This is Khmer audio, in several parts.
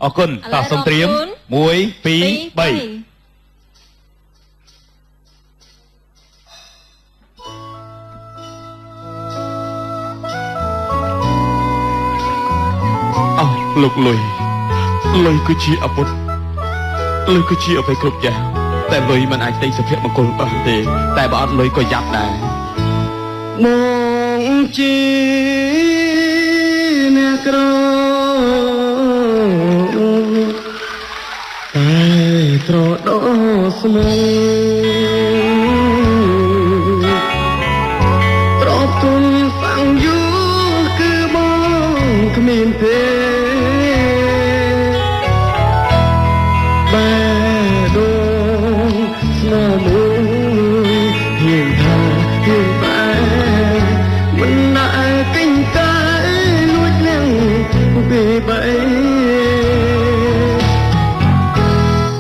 អរគុណតោះសូមត្រៀម1 2 3អោះលោកលុយលុយគឺជាអាវុធលុយគឺជាអ្វីគ្រប់យ៉ាងតែលុយមិនអាចទិញសុភមង្គលបានទេតែបើអត់លុយក៏យ៉ាប់ដែរបងជាអ្នកក្រតែត្រដោស្មងទ្របទុនសាំងយូគឺបងគ្មានទេបែដងស្នមួយហ៊ានថាហ៊ានបែមិនណាកេងកាយលួចលៀងពីបី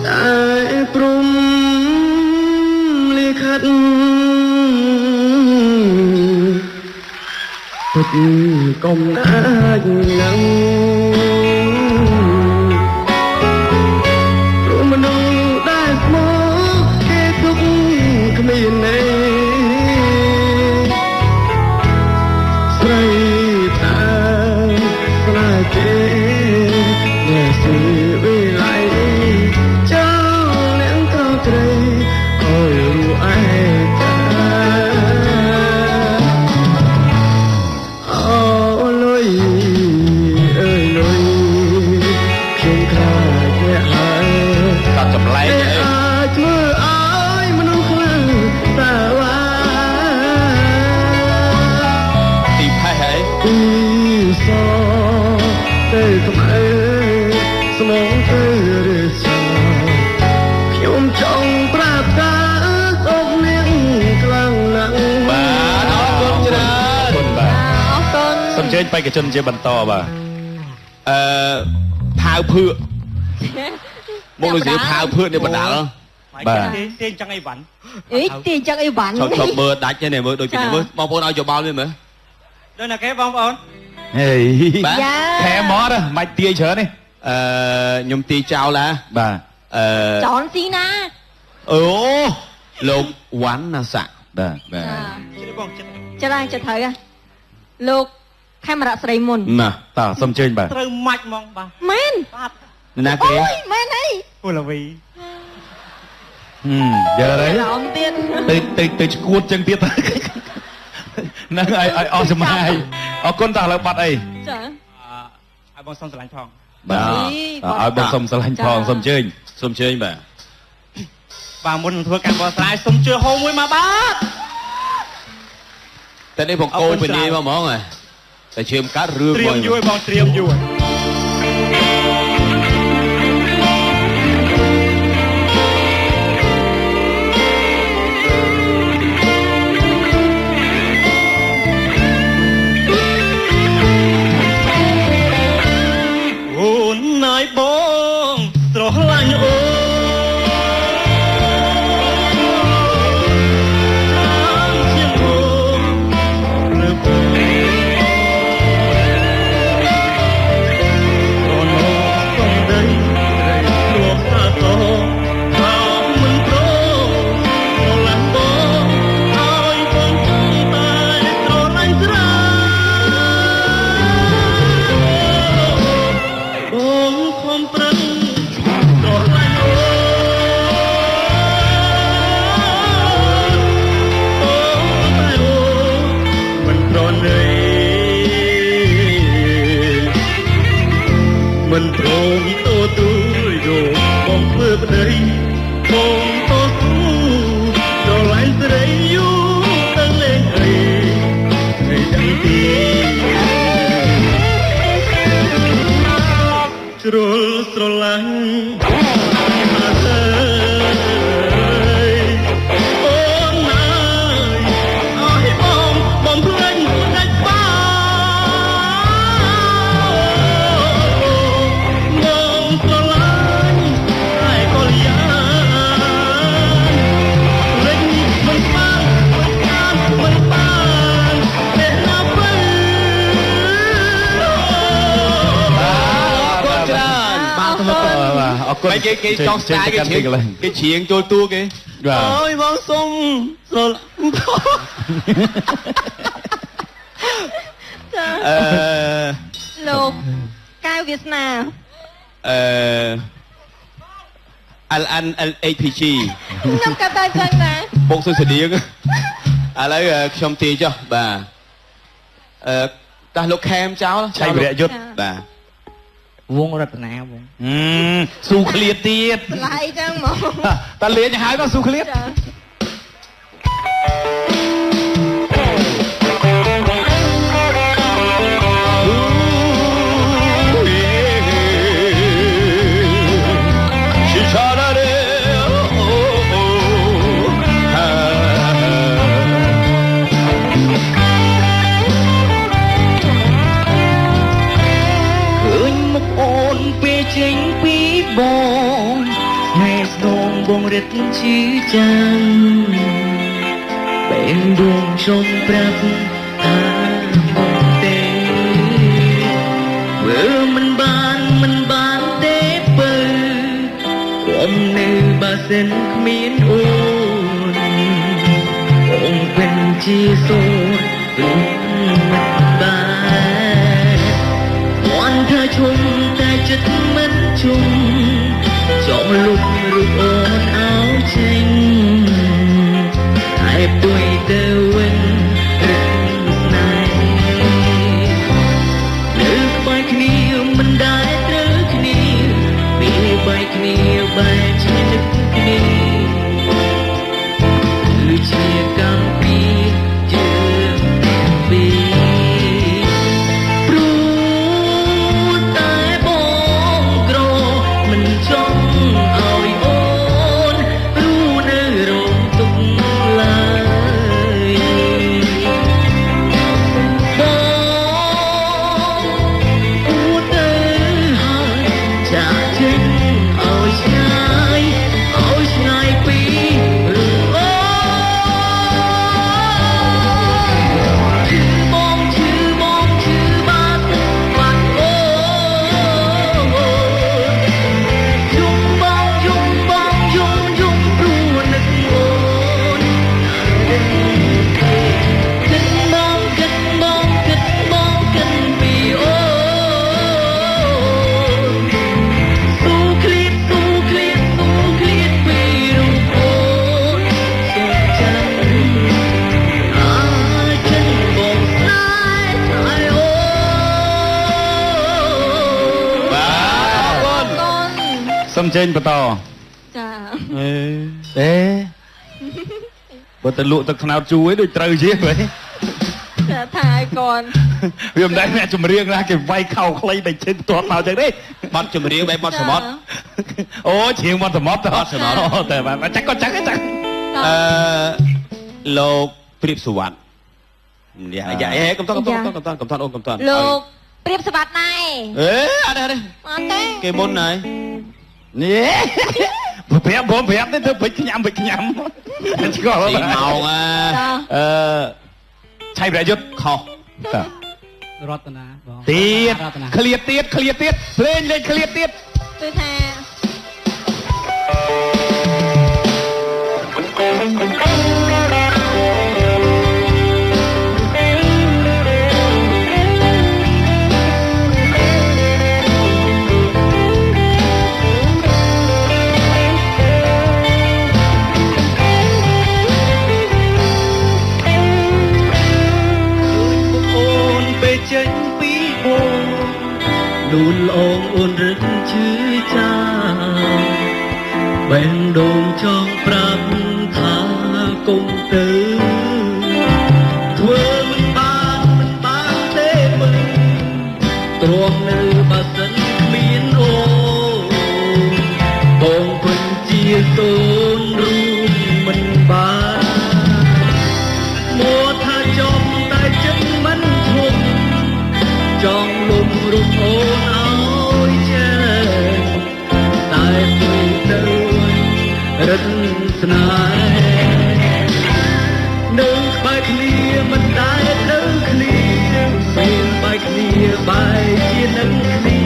តែព្រំលិខិតពុតកុំអាចនឹងព្រោះមនុស្សដែលស្មោះគេទុកគ្មានទេស្រីតាស្នេហ៍គេអ្នកស៊ីវិល័យចោលអ្នកក្រត្រីឲ្យរួឯកាអូលុយអើយលុយខ្ញុំខ្លាចអ្នកហើយ កាត់ចម្លែក គេអាចធ្វើឲ្យមនុស្សខ្លះតាវ៉ា ទីផេះហើយ ពីសទៅខ្មៅស្មងទៅឬសខ្ញុំចង់ប្រាប់ថាសូមនាងខ្លាំងណាស់ បាទអរគុណច្រើនអរគុណបាទ អរគុណ សូមអញ្ជើញបេក្ខជនជាបន្តបាទ អឺផាវភឿកមកដូចជាផាវភឿកនេះបដាល់ បាទ ទាញចឹងអីវ៉ាន់ អីទាញចឹងអីវ៉ាន់ ឈប់ឈប់មើលដាច់ទេនេះមើលដូចពីមើលបងប្អូនឲ្យយោបល់នេះមើល ដល់ណាគេបងប្អូន ហេ បាទ យ៉ា ថែមអត់មិនទាយច្រើនទេ អឺខ្ញុំទីចោលឡា បាទ អឺ ចនស៊ីណា អូលោកវ៉ាន់ណាស័ក បាទ បាទ ជិះបងចិត្ត ចិត្តហើយចិត្តត្រូវហ៎លោកខេមរៈស្រីមុន ណា តោះសូមអញ្ជើញបាទ ត្រូវម៉ាច់ហ្មងបាទ មែន បាទ ណាគេ អូយមែនអី ពូលវី ហឹមយល់ហើយ ឡំទៀត ទៅទៅទៅឈួតចឹងទៀតហ្នឹងឲ្យឲ្យអស់ចំណាយអរគុណតោះឥឡូវបាត់អី ចា ឲ្យបងសុំស្រឡាញ់ផង បាទឲ្យបងសុំស្រឡាញ់ផងសូមអញ្ជើញ សូមអញ្ជើញបាទ បាទមុននឹងធ្វើការបកស្រាយសូមជួយហូមួយមកបាទ តែនេះបងកោពីនេះមកហ្មងហ៎តែជឿមកាត់រឿង ត្រៀមយូរបងត្រៀមយូរអូនណាយបងស្រឡាញ់អូនជាងអូនឬបងអូនសំដីត្រីគ្រាប់សាសថាមិនព្រមស្រឡាញ់បងឲ្យបងចង់តែស្រឡាញ់ស្រាបងខំប្រឹងស្រឡាញ់អូនអូតែអូនមិនប្រណីមិនព្រមទទួលយកបងធ្វើប្តីបងតស៊ូស្រឡាញ់ស្រីយូរទៅលេងអីស្រីដឹងទីជ្រុលស្រឡាញ់អើយអូនណាយឲ្យបងបំភ្លេចដាច់បាបងស្រឡាញ់តែក៏យ៉ាលេងមិនបានមិនបានមិនបានទេណាពើ អរគុណច្រើនបាទ អរគុណ គេគេចង់ស្ដាយគេគេច្រៀងចូលតួគេអើយបងសុំស្រឡាញ់ ចា អឺលោកកៅវាសនា អឺ L N L H P G ខ្ញុំកាត់តែចឹងណា បុកសុស្តៀងឥឡូវខ្ញុំទាយចុះបាទអឺតោះលោកខេមចោល ឆៃវរៈយុទ្ធ បាទ វងរតនាវង ស៊ូឃ្លៀតទៀត ប្លែកចឹងហ្មង តើលេងហើយមកស៊ូឃ្លៀត ចេញពីបងស្នេហ៍ស្នងបងរិទ្ធឈឺចាំបែងដួងខ្ញុំប្រាប់ថាបងទេធ្វើមិនបានមិនបានទេពើខ្ញុំនៅបើសិនគ្មានអូនបងเป็นជាសូនមិនបានគាត់ថាឈុំតែចិត្តមិនជុំចង់លុបរូបអូនឲ្យចេញតែពុយទៅវិញរឹងស្នេហ៍លើក្បែរគ្នាមិនដែលត្រូវគ្នាពេលបែកគ្នាបែកជានឹកគ្នាគឺជាកម្មពីជឿពី សូមចេញបន្ត ចា អេអេបើទៅលក់ទឹកត្នោតជូរឯងដូចត្រូវជាងហី ចាថាឲ្យកូន វាមិនដែលអ្នកចម្រៀងណាគេវាយខោខ្លីបែកជើងទាត់មកចឹងទេ បត់ចម្រៀងបែបបត់សមុទ្រ អូច្រៀងបត់សមុទ្របត់សមុទ្រតែបាទចាក់ក៏ចាក់ចាក់ អឺលោកព្រៀបសុវត្ថិយ៉ាយ៉ាអេកំតកំតកំតកំតអូនកំត លោកព្រៀបសុវត្ថិដែរ អេអត់ទេ អត់ទេ គេមុនហើយ នេះប្រាប់បងប្រាប់ទេធ្វើបិចខ្ញាំបិចខ្ញាំឆ្កល់ ពីម៉ោង អឺឆៃប្រយុទ្ធ ខុស ត រតនាបង ទៀតឃ្លាទៀតឃ្លាទៀតភ្លេងលេងឃ្លាទៀត គឺថា ចេញពីបងលូនល្អងអូនរឹកឈឺចាបែងដូងចង់ប្រាប់ថាកុំទៅធ្វើមិនបានមិនបានទេមើលទ្រាំនៅបើសិនគ្មានអូនបងពេញជាសូនរួមមិនបានមកថាចំតែចិត្តមិនធំចង់លុំរូបអូនឲ្យចេញតែពុយទៅរិទ្ធស្នេហ៍នៅក្បែរគ្នាមិនដែលត្រូវគ្នាពេលបែកគ្នាបែកជានឹងគ្នា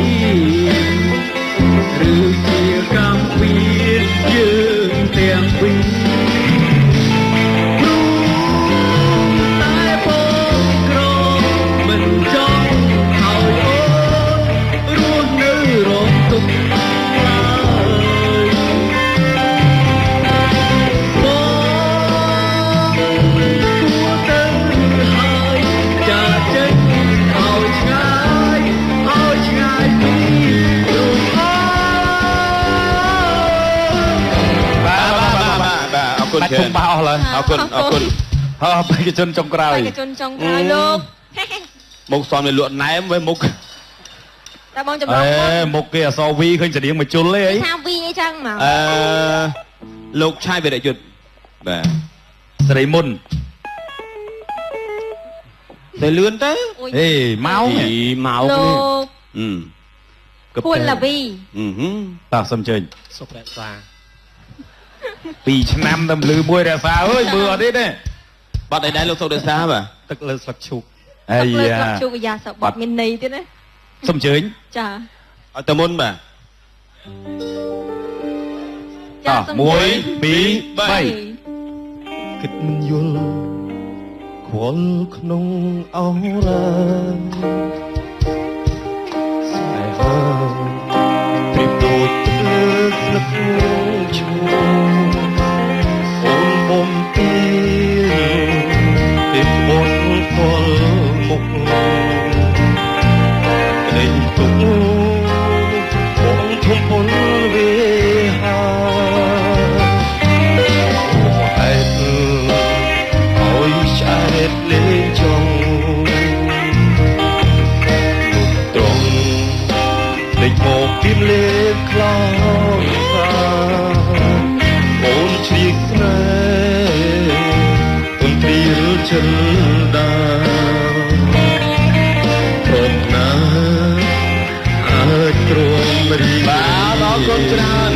ឬ គុណ បាច់ធំបាសអស់ឡើយ អរគុណអរគុណ ហើយបេក្ខជនចុងក្រោយ បេក្ខជនចុងក្រោយលោក មុខសំនេះលក់ណែមវិញមុខ តែបងចម្លង អេមុខគេអសវីឃើញស្តៀងមកជុលទេអី ថាវីអីចឹងមក អឺលោកឆាយវិរយុទ្ធបាទ ស្រីមុន តែលឿនទៅ អេម៉ោង ម៉ោង លោកពលឡាវី តោះសុំជើញ សុខរក្សា 2ឆ្នាំតែលឺមួយរក្សាអើយមើលអត់ទេទេ បាត់អីដែរលោកសុខរក្សាបាទ ទឹកលើស្លឹកឈូក អាយ៉ា ស្លឹកឈូកយ៉ាសបត់មានន័យទៀតណា សុំជើញ ចា ឲ្យទៅមុនបាទ តោះ1 2 3 គិតមិនយល់ខ្វល់ក្នុងអរាស្នេហាព្រៀបដូចទឹកលើស្លឹកឈូអូនបំពីទេបនកលមុខក្តីទុកបងធំពលវេហាហេតុឲ្យឆ្អែតលេងចង់ត្រង់លេចមកពីលេបខ្លោចសាអូនជ្រៀកស្នេហ៍ទុនព្រាលចិនដាព្រមណាអាចទ្រាំរី បាទអរគុណច្រើន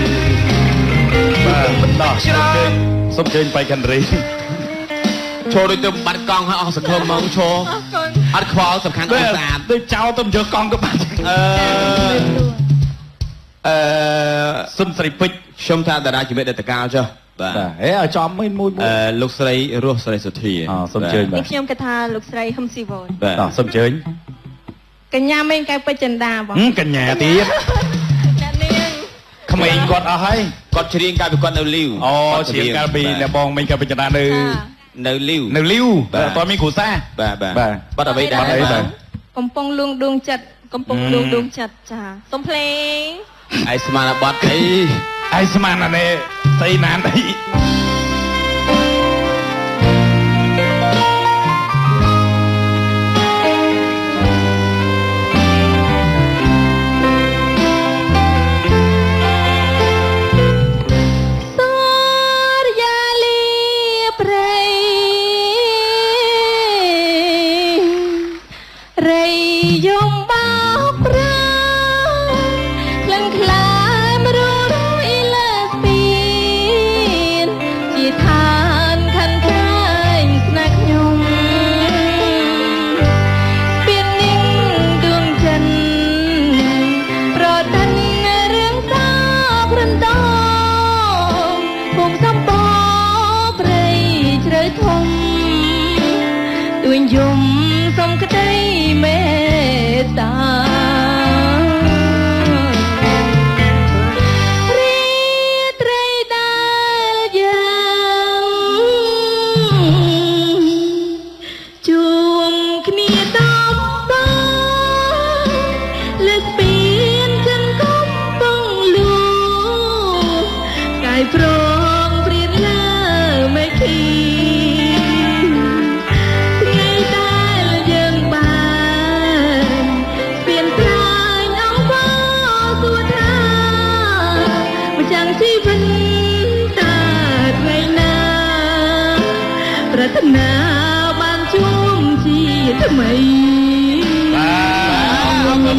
បាទបន្តច្រើនសូមជើញបៃខណ្ឌរី ឈរដូចទៅបាត់កង់ហើយអស់សង្ឃឹមហ្មងឈរអត់ខ្វល់សំខាន់អត់ស្អាត ដូចចោលទៅយកកង់ក៏បាត់ អឺអឺសុនស្រីពេជ្រ ខ្ញុំថាតារាជំនាញដតកាលចុះបាទ ហេឲ្យចំមួយមួយ អឺលោកស្រីរស់ស្រីសុធា សូមជើញបាទ ខ្ញុំគិតថាលោកស្រីហ៊ឹមស៊ីវន បាទ សូមជើញ កញ្ញាមេងកែវពេជ្រចិន្តាបង កញ្ញាទៀត អ្នកនាង ក្មេងគាត់អស់ហើយ គាត់ច្រៀងកាលពីគាត់នៅលីវ អូច្រៀងកាលពីអ្នកបងមេងកែវពេជ្រចិន្តានៅ លីវ នៅលីវអត់មានគ្រូសា បាទបាទបាត់អ្វីដែរ កំពុងលួងដួងចិត្ត កំពុងលួងដួងចិត្តចាសុំភ្លេង ឯស្មានបត់អី ឯស្មានអានេះស្អីណានអី យំសុំក្តីមេត្តារីត្រីដែលយើងជួមគ្នាតបតលើកពីនចិនកំពុងលូកាយប្រងព្រៀនលើមេឃីជីវិតតាថ្ងៃណាប្រាថ្នាបានជួមជាថ្មី បាទអរគុណ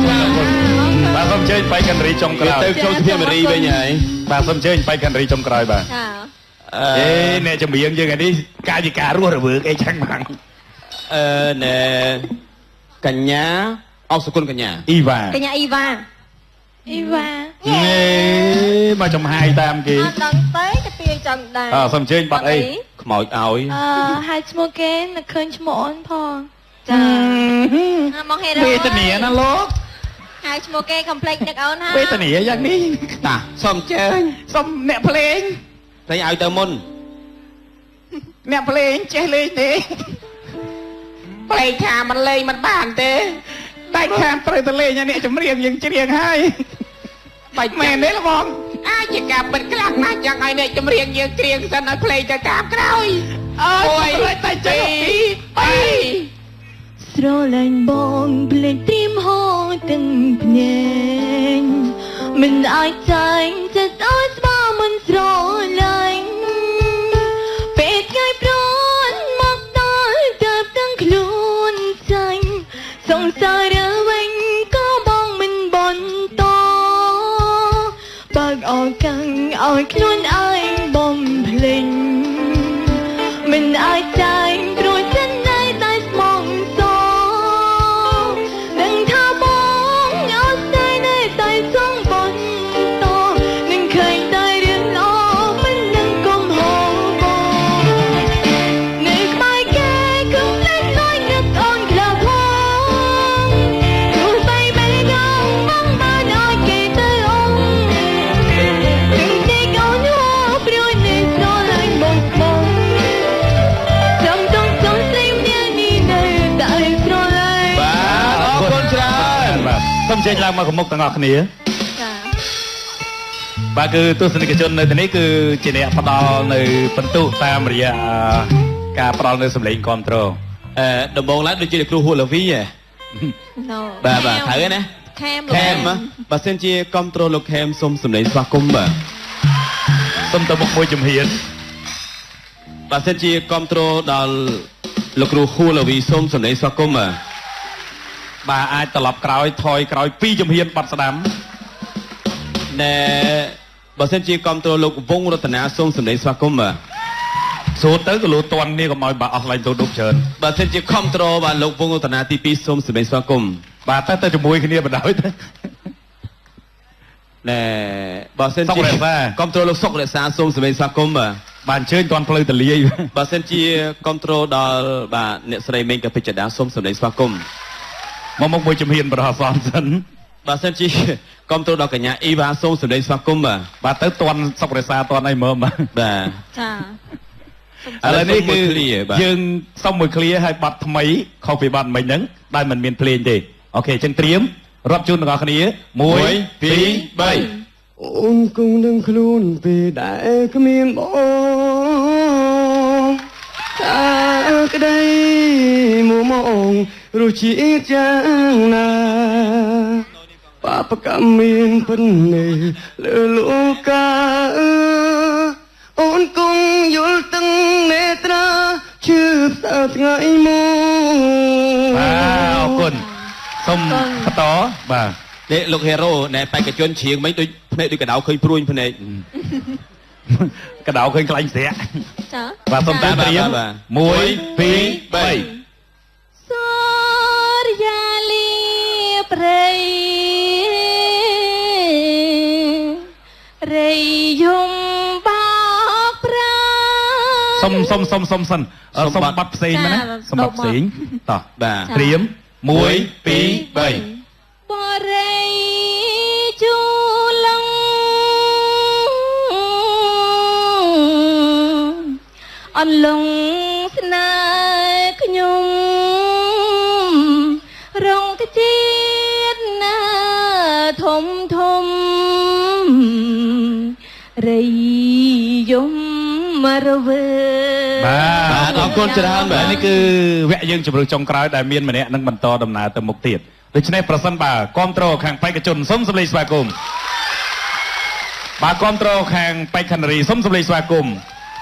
បាទសូមជើញបៃកណ្រីចុងក្រោយ ទៅចូលសុភាមរីវិញហើយ បាទសូមជើញបៃកណ្រីចុងក្រោយបាទអេអ្នកចម្រៀងយើងឯនេះកាយវិការរស់រវើកអីចឹងហ្មង អឺណែកញ្ញាអសុគន្ធកញ្ញា អ៊ីវ៉ា កញ្ញាអ៊ីវ៉ា អ៊ីវ៉ា ណេមកចំហាយតាមគេ អត់ដឹងទេកាទៀយចាំដែរ អើសូមជើញបាត់អី ខ្មោចឲ្យ អឺហើយឈ្មោះគេនឹកឃើញឈ្មោះអូនផង ចាមកហេរ វេទនាណាលោក ហើយឈ្មោះគេកំភ្លេចនឹកអូនហើយ វេទនាយ៉ាងនេះ តាសូមជើញ សូមអ្នកភ្លេង ភ្លេងឲ្យទៅមុន អ្នកភ្លេងចេះលេងទេភ្លេងថាមិនលេងមិនបានទេតែខានត្រូវទៅលេងអ្នកចម្រៀងយើងច្រៀងហើយបាច់មែនទេបង ជាការពិតខ្លាំងណាស់ចង់ឲ្យអ្នកចម្រៀងយើងច្រៀងសិនឲ្យភ្លេងទៅតាមក្រោយ អើយតែចេះ 2 3 ស្រឡាញ់បងភ្លេចត្រៀមហោទាំងភ្នែកមិនអាចចាញ់ចិត្តឲ្យស្បើមិនស្រឡាញ់ពេលថ្ងៃប្រន់មកដល់ទៅទាំងខ្លួនចាញ់សង្សារវិញក៏បងមិនបន្តបើកឱកាសឲ្យខ្លួនឯងបំភ្លេចមិនអាចចាញ់ព្រោះចិត្តនៅតែស្មងសនឹងថាបងអត់ស្នេហ៍នៅតែចង់បន្តនឹងឃើញតែរឿងល្អមិននឹងកុំហបងនៅក្បែរគេគុំលេងលយនឹកអូនខ្លះផងទោះបីបេះដូងបងបានឲ្យគេទៅអងនឹងទេអូនហូព្រោះនេះស្រឡាញ់បងបងចាំចង់ចង់ស្រីម្នាក់នេះនៅតែស្រឡាញ់ បាទអរគុណច្រើន បាទសូមជែកឡើងមកមុខទាំងអស់គ្នា ចា បាទគឺទស្សនិកជននៅទីនេះគឺជាអ្នកផ្ដល់នៅពិន្ទុតាមរយៈការផ្ដល់នៅសម្លេងគ្រប់គ្រង អឺដំបងឡើងដូចជាគ្រូហួលាវីហ៎ ណូ បាទបាទត្រូវហើយណា ខេម ខេមបើសិនជាគ្រប់គ្រងលោកខេមសូមសម្លេងស្វាគមន៍បាទ សូមទៅមុខមួយជំហាន បើសិនជាគ្រប់គ្រងដល់លោកគ្រូហួលាវីសូមសម្លេងស្វាគមន៍បាទ បាទអាចត្រឡប់ក្រោយថយក្រោយពីរជំហានបាត់ស្ដាំ ណែបើសិនជាគ្រប់គ្រងលោកវងរតនាសូមសម្លេងស្វាគមន៍បាទ សូត្រទៅក៏លោតន់នេះកុំឲ្យបាក់អស់ឡើងទៅដប់ច្រើន បើសិនជាគ្រប់គ្រងបាទលោកវងរតនាទី2សូមសម្លេងស្វាគមន៍ បាទតែទៅជាមួយគ្នាបណ្ដោយទៅ ណែបើសិន សុ ជា ករក្សា គ្រប់គ្រងលោកសុករក្សាសូមសម្លេងស្វាគមន៍បាទ បាទអញ្ជើញតន់ផ្លូវតលាយ បើសិនជាគ្រប់គ្រងដល់បាទអ្នកស្រីមេងកភិចដាសូមសម្លេងស្វាគមន៍ មកមុខមួយជំហានបរោះសនសិន បើសិនជាគ្រប់គ្រងដល់កញ្ញាអ៊ីវ៉ាសូមសម្លេងស្វាគមន៍បាទ បាទទៅតន់សុករក្សាតន់អីមើលបាទ បាទ ចា ឥឡូវនេះគឺ សុំមួយឃ្លាបាទ យើងសុំមួយឃ្លាឲ្យបាត់ថ្មីខុសពីបាត់មិញហ្នឹងដែលមិនមានភ្លេងទេអូខេអញ្ចឹងត្រៀមរាប់ជូនទាំងអស់គ្នា1 2 3 អូនគង់នឹងខ្លួនពេលដែលគ្មានបងតាក្តីមួមងរសជាតិយ៉ាងណាបាបកម្មមានពិននេះលើលោកកាអូនគង់យល់ទាំងនេត្រាជឿផ្សាថ្ងៃមួយ បាទអរគុណសូមបន្តបាទ នេះលោកហេរ៉ូណែបេក្ខជនច្រៀងមិញដូចភ្នែកដូចកដៅឃើញព្រួញភ្នែក កដៅឃើញខ្លាញ់ស្រាក់ ចា បាទសូមតាមត្រៀម បាទ 1 2 3 សរិយាលីព្រៃរៃយំបោកប្រា សុំសុំសុំសុំសិនអឺសុំបាត់ផ្សេងមកណាសុំបាត់ផ្សេងតោះ បាទ ត្រៀម1 2 3 បរិយជូលងអន្លងស្នេហ៍ខ្ញុំរងកជាតិណាធំធំរៃយំរវើ បាទ បាទអរគុណច្រើនបាទ បាទនេះគឺវគ្គយើងជម្រើសចុងក្រោយដែលមានម្នាក់នឹងបន្តដំណើរទៅមុខទៀតដូច្នេះប្រសិនបើគ្រប់គ្រងខាងបេក្ខជនសូមសម្លេងស្វាគមន៍បាទគ្រប់គ្រងខាងបេក្ខនារីសូមសម្លេងស្វាគមន៍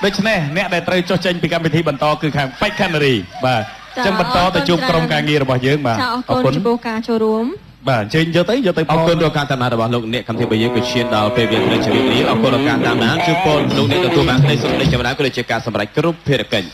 ដូច្នេះអ្នកដែលត្រូវចុះចេញពីកម្មវិធីបន្តគឺខាងបេក្ខនារីបាទអញ្ចឹងបន្តទៅជួបក្រុមការងាររបស់យើងបាទ ចាអរគុណចំពោះការចូលរួម បាទអញ្ជើញយកទៅយកទៅ អរគុណដល់ការតាមដានរបស់លោកអ្នកកម្មវិធីរបស់យើងក៏ឈានដល់ពេលវេលាត្រូវជម្រាបលាអរគុណដល់ការតាមដានជួបពរលោកអ្នកទទួលបានក្តីសុខក្តីចម្រើនក៏ដូចជាការសម្រេចគ្រប់ភារកិច្ច